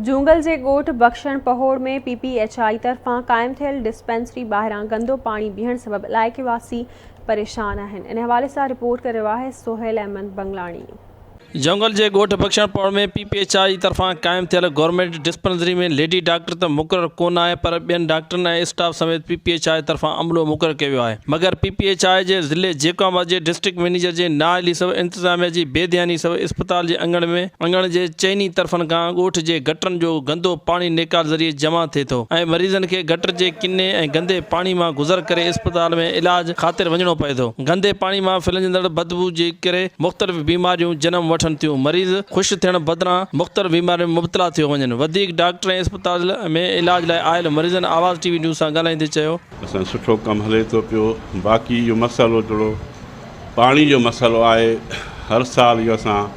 جونگل جي ڳوٺ Bakhshan Pahor ۾ P P H I طرفان قائم ٿيل ڊسپينسري ٻاهران گندو پاڻي بيهڻ سبب علائقي واسي پريشان آهن ان حوالي سان رپورٽ ڪري رهيو آهي سهيل احمد بنگلاڻي. جونگل جي ڳوٺ بخشڻ Pahore ۾ P P H I طرفان قائم ٿيل گورنمينٽ ڊسپنسري ۾ ليڊي ڊاڪٽر ته مقرر ڪونه آهي پر ٻين ڊاڪٽرن ۽ اسٽاف سميت پي پي ايڇ I طرفان عملو مقرر ڪيو ويو آهي مگر پي پي ايڇ I جي ضلعي جيڪب آباد جي ڊسٽرڪٽ مئنيجر جي نااهلي سبب انتظاميا جي بي ڌياني سبب اسپتال جي اڱڻ ۾ اڱڻ جي چئني طرفن کان ڳوٺ جي گٽرن جو گندو پاڻي نيڪال ذريعي جمع ٿئي ٿو ۽ مريضن کي گٽر جي ڪني ۽ گندي پاڻي مان گذر ڪري اسپتال ۾ علاج خاطر وڃڻو پئي ٿو. گندي پاڻي مان ڦھلجندڙ بدبو جي ڪري مختلف بيماريون جنم وٺن ٿيون مريض خوش ٿيڻ بدران مختلف بيمارين ۾ مبتلا ٿيو وڃن وڌيڪ ڊاڪٽر ۽ اسپتال ۾ علاج لاء آيل مريضن آواز ٽي وي نيوز سان ڳالهائيندي چيو اسان سٺو ڪم هلي ٿو پيو باقي اهو مسئلو جهڙو پاڻي جو مسئلو آهي هر سال اهو اسان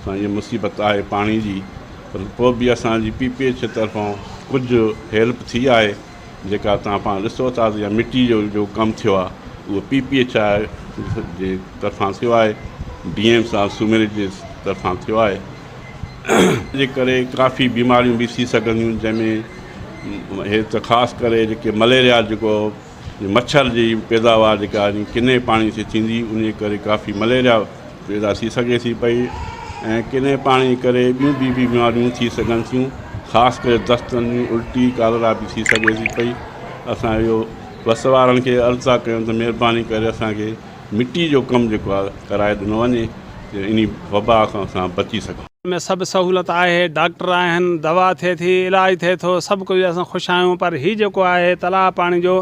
سان اها مصيبت آهي پاڻي جي پر پوء به اسان جي پي پي ايڇ طرفان ڪجهه هيلپ ٿي آهي جيڪا توهان پاڻ ڏسو ٿا ته اها مٽي جو جو ڪم ٿيو آهي اهو پي پي ايڇ I جي طرفان ٿيو آهي ڊي ايم صاحب سومري جي طرفان ٿيو آهي جي ڪري ڪافي بيماريون به ٿي سگهنديون جنهن ۾ هي ته خاص ڪري جيڪي مليريا جيڪو مڇر جي پيداوار جيڪا ڪني پاڻي سي ٿيندي ان جي ڪري ڪافي مليريا پيدا ٿي سگهي ٿي پئي ۽ ڪني پاڻي جي ڪري ٻيون به بيماريون ٿي سگهن ٿيون خاص ڪري دستن جون الٽي ڪالرا به ٿي سگهي ٿي پئي اسان اهو وس وارن کي عرض ٿا ڪيون ته مهرباني ڪري اسان کي مٽي جو ڪم جيڪو آهي ڪرائي ڏنو وڃي ته انهي وبا کان اسان بچي سگهون. ۾ سڀ سهولت آهي ڊاڪٽر آهن دوا ٿئي ٿي علاج ٿئي ٿو سڀ ڪجهه اسان خوش آهيون پر هي جيڪو آهي تلاء پاڻي جو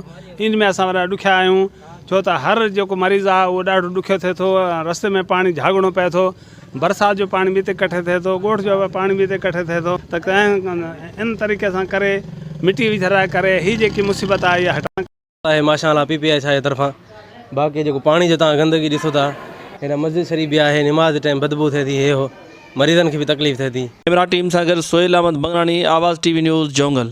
ان ۾ اسان وڏا ڏکيا آهيون ڇو ته هر جيڪو مريض آهي اهو ڏاڍو ڏکيو ٿئي ٿو رستي ۾ پاڻي جهاڳڻو پئي ٿو برسات جو پاڻي به هتي ڪٺي ٿئي ٿو ڳوٺ جو پاڻي به هتي ڪٺي ٿئي ٿو ته ڪنهن ان طريقي سان ڪري مٽي وجهرائي ڪري هي جيڪي مصيبت آهي اها هٽائڻ آهي ماشاء الله پي پي آء جي طرفان باقي جيڪو پاڻي جو تان گندگي ڏسو ٿا هيڏا مسجد شريف به آهي نماز جي ٽائيم بدبو ٿئي ٿي هي هو مريضن کي به تڪليف ٿئي ٿي. ڪئميرا ٽيم سان گڏ Sohail Ahmed Bangrani, Awaz T V news, Jongal.